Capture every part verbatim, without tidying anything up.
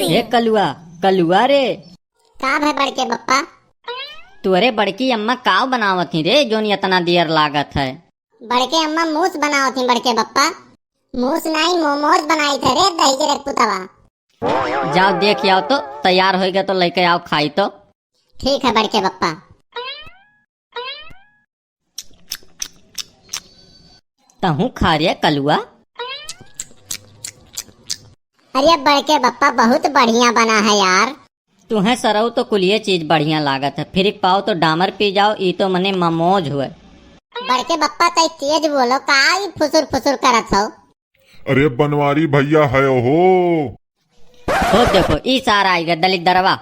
ए कलुआ, कलुआ रे। का भय बड़के बप्पा? तोरे बड़की अम्मा काव बनावत ही रे, जोन इतना देर लागत है? बड़के अम्मा मूस बनावत ही बड़के बप्पा। मूस नाई, मोमोज बनाई थे रे, दही के रे पुतवा। जाओ देख आओ तो, तैयार होइगे तो लेके आओ खाई तो। ठीक है बड़के बप्पा। तहूँ खा रे कलुआ। अरे बड़के बप्पा, बहुत बढ़िया बना है यार। तुहें सरऊ तो कुलिये चीज बढ़िया लागत है, फिर एक पाव तो डामर पी जाओ, ई तो मने ममोज हुए। बड़के बप्पा तई तेज बोलो, का ई फुसुर फुसुर करत हो? अरे बनवारी भैया है हो। हो देखो, ई सार आइगे दलिद्दरवा।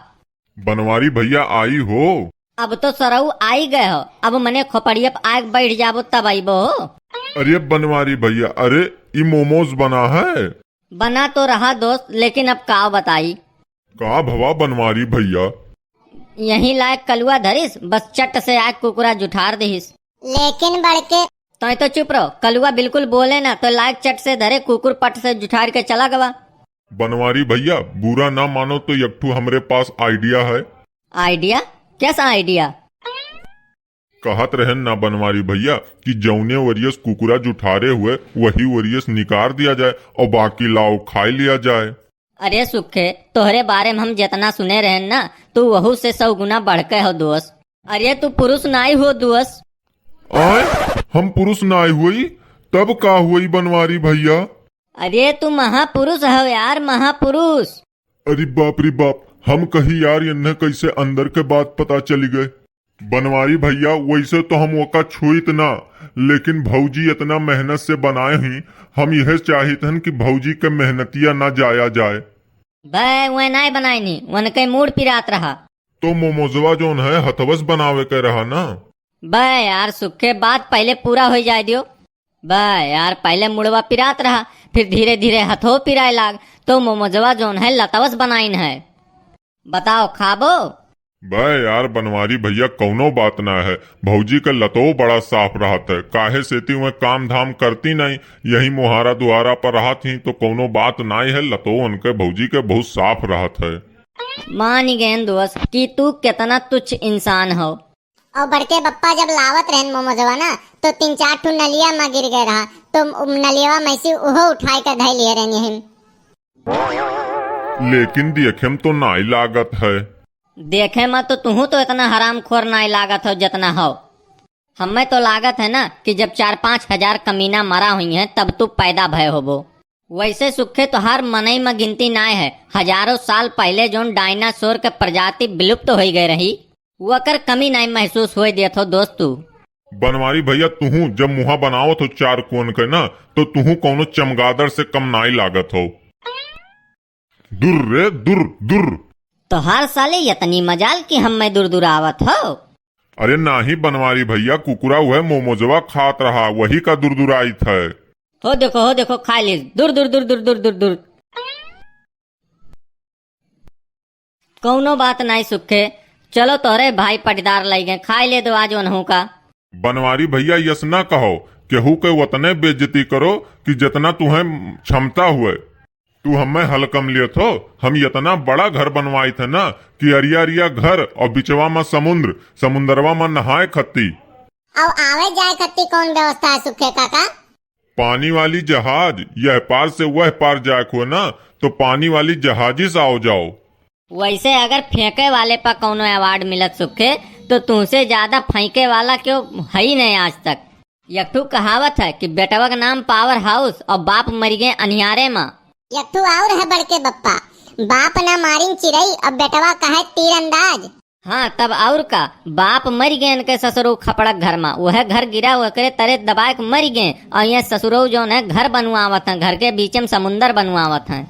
बनवारी भैया आई हो। अब तो सरऊ आई गए हो, अब मने खोपड़िया पे आके बैठ जाबो तब आइबो हो। अरे बनवारी भैया, अरे ई मोमोज बना है। बना तो रहा दोस्त, लेकिन अब का बताई। का भवा बनवारी भैया? यही लायक कलुआ धरिस, बस चट से आके कुकुरा जुठार दिहिस। लेकिन बड़के तय तो चुप रहो, कलुआ बिल्कुल बोले ना, तो लायक चट से धरे कुकुर पट से जुठार के चला गवा। बनवारी भैया, बुरा ना मानो तो एक ठू हमरे पास idea है। Idea? कैसा idea? कहत रहन ना बनवारी भैया कि जौने वरियस कुकुरा जुठारे हुए, वही वरियस निकार दिया जाए और बाकी लाव खाई लिया जाए। अरे सुखे, तोहरे बारे में हम जितना सुने रहन ना, तू वहू से सौ गुना बढ़ के हो दोस्त। अरे तू पुरुष नाई हो दोस्त। आय, हम पुरुष नाई हुई, तब का हुई बनवारी भैया? अरे तू महापुरुष हो यार, महापुरुष। अरे बाप रे बाप, हम कही यार इन्हें कैसे अंदर के बात पता चली गए। बनवारी भैया, वैसे तो हम ओका छुइत ना, लेकिन भौजी इतना मेहनत से बनाए ही, हम यह चाहित हन कि भौजी के मेहनतिया ना जाया जाए। बे, वह नाय बनाइनी, उनके मूड पिरात रहा। तो मोमोजवा जोन है, हथवस बनावे के रहा ना। बे यार सुखे, बात पहले पूरा हो जाए दियो। बे यार, पहले मुड़वा पिरात रहा, फिर धीरे धीरे हथो पिराए लाग, तो मोमोजवा जोन है, लतवस बनाइन है। बताओ, खाबो? बे यार बनवारी भैया, कौनो बात ना है। भौजी के लतो बड़ा साफ रहत है, काहे सेती वह काम धाम करती नहीं, यही मुहारा दुआरा पर रहत ही, तो कौनो बात नाई है। लतो उनके भौजी के बहुत साफ रहत है। मान गए दोस्त कि तू कितना तुच्छ इंसान हो। और बड़के बप्पा जब लावत रहन मोमोजवा ना, तो तीन चार ठू नलिया में गिर गए रहा, तो नलिया में से उहो उठाए के धै लिए रहनी हम। लेकिन देखे में तो नाई लागत है। देखे में तो तुहू तो इतना हरामखोर नाई लागत हो जितना हो। हमें तो लागत है ना कि जब चार पाँच हजार कमीना मरा हुई हैं, तब तू पैदा भय होबो। वैसे सुखे तोहार मनई में गिनती नाय है, हजारों साल पहले जोन डायनासोर के प्रजाति विलुप्त हो गए रही, वकर कमी नाय महसूस होए देत हो दोस्त तू। बनवारी भैया, तुहू जब मुहा बनावत हो चार कोन के ना, तो तुहू कौनो चमगादड़ से कम नाई लागत हो। दुर रे, दुर, दुर। तोहार साले इतनी मजाल कि हमें दुरदुरावत हो। अरे नाही बनवारी भैया, कुकुरा वह मोमोजवा खात रहा, वही का दुरदुराइत है। हो देखो, हो देखो, खा ली। दुर, दुर, दुर, दुर, दुर, दुर, दुर। कौनो बात नाई सुखे, चलो तोहरे भाई पटीदार लई गए, खाई ले दो आज उन्हों का। बनवारी भैया, यस ना कहो, केहू के वतने बेइज्जती करो कि जितना तुहें क्षमता हुए। तू हमें हलकम लियत हो, हम इतना बड़ा घर बनवाई थे ना कि अरिया अरिया घर और बिचवा में समुद्र, समुद्रवा में नहाए खत्ती। अब आवे जाए खत्ती कौन व्यवस्था है सुखे काका? पानी वाली जहाज, यह पार से वह पार जाए को ना, तो पानी वाली जहाजी से आओ जाओ। वैसे अगर फेंके वाले पर कौनो award मिलत सुखे, तो तुमसे ज्यादा फेंके वाला क्यों है ही नहीं आज तक। एक ठू कहावत है कि बेटवा का नाम power house और बाप मर गए अनियारे में। एक ठू और है बड़के बप्पा, बाप ना मारिन चिरई और बेटवा का है तीरंदाज। हाँ, तब और का, बाप मर गए इनके ससुरो खपड़क घर में, वह घर गिरा, ओकरे तरे दबाए के मर गए, और ये ससुरो जोन है घर बनवावत हैं, घर के बीच में समुंदर बनवावत हैं।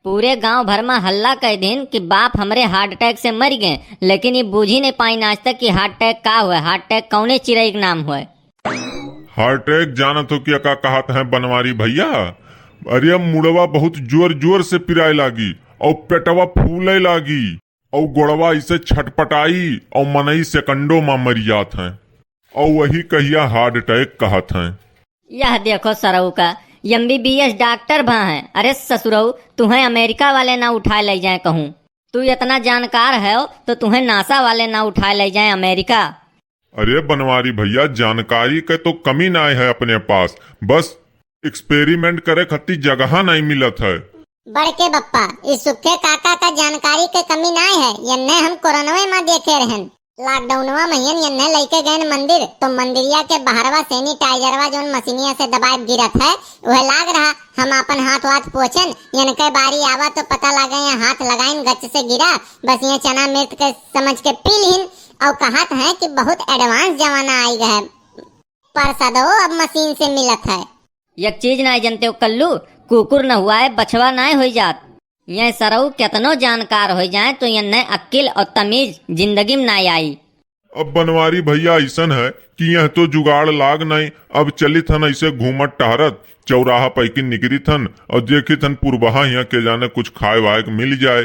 पूरे गांव भर में हल्ला कह दिन कि बाप हमरे heart attack से मर गए, लेकिन ये बूझी नहीं पाइन आज तक कि heart attack का हुए, heart attack कौने चिरई के नाम हुए। Heart attack जानत हो कि का कहत हैं बनवारी भैया? अरे मुड़वा बहुत जोर जोर से पिराए लागी और पेटवा फूले लागी और गोड़वा ऐसे छटपटाई और मनई सेकंडो में मर जात हैं। और वही कहिया heart attack कहत हैं। यह देखो सरऊ का, एमबीबीएस डॉक्टर भा हैं। अरे ससुरऊ, तुहें अमेरिका वाले ना उठाए लइ जाएँ कहूँ। तू इतना जानकार है तो तुहें नासा वाले ना उठाए लइ जाएँ अमेरिका। अरे बनवारी भइया, जानकारी के तो कमी नाहीं है अपने पास, बस एक्सपेरिमेंट करे खातिर जगहा नाहीं मिलत है। बड़के बप्पा, ई सुखे काका का जानकारी के कमी नाहीं है, यन्ने हम कोरोनवे मा देखे रहन। लॉकडाउनवा महियन यन्ने लइके गएन मंदिर, तो मंदिरिया के बहरवा सैनिटाइजरवा जौन मशीनिया से दबाए गिरत है, उहे लाग रहा। हम आपन हाथ वाथ पोछेन, यनके बारी आवा तो पता लागे ये हाथ लगाइन गच से गिरा, बस ये चना मिर्च के समझ के पी लिहिन। और कहत हैं कि बहुत एडवांस जमाना आई गए, परसदो अब मशीन से मिलत है। एक चीज नाहीं जनते हो कल्लू, कुकुर न हुआ है बछवा नाहीं होई जात। ये सरऊ केतनो जानकार होई जाए तो यन्ने अक्किल और तमीज जिंदगी में नाहीं आई। अब बनवारी भइया अइसन है कि यह तो जुगाड़ लाग नाहीं। अब चलित हन ऐसे घूमत टहरत, चौराहा पैकिन निकरित हन और देखित हन पुरबहा हियाँ के जाने कुछ खाए वाए के मिल जाए।